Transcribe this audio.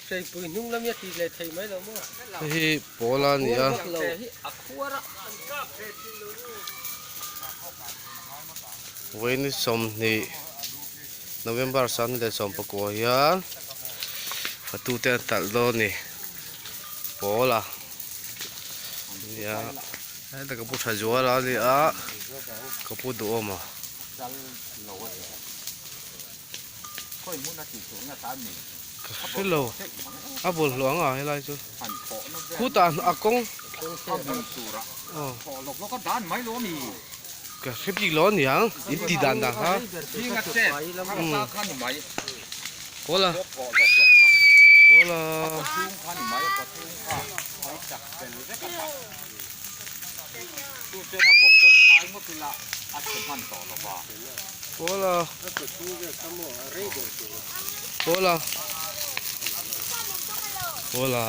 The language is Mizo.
Hreipui hnung lam hi a ti leh thei mai lo maw? Hei hi pawl a ni a. Vawiin 20 November 2019 hian fatute an talh dawn a ni pawl a nia heta ka pu tha zual a ni a ka pu duhawm a. Ka hre lo a bawlhhlawh ang a helai chu khutah a kawng aw ka hre bik lo aniang in ti dan dan kha umm kawla kawla. Kawla Kawla Kawla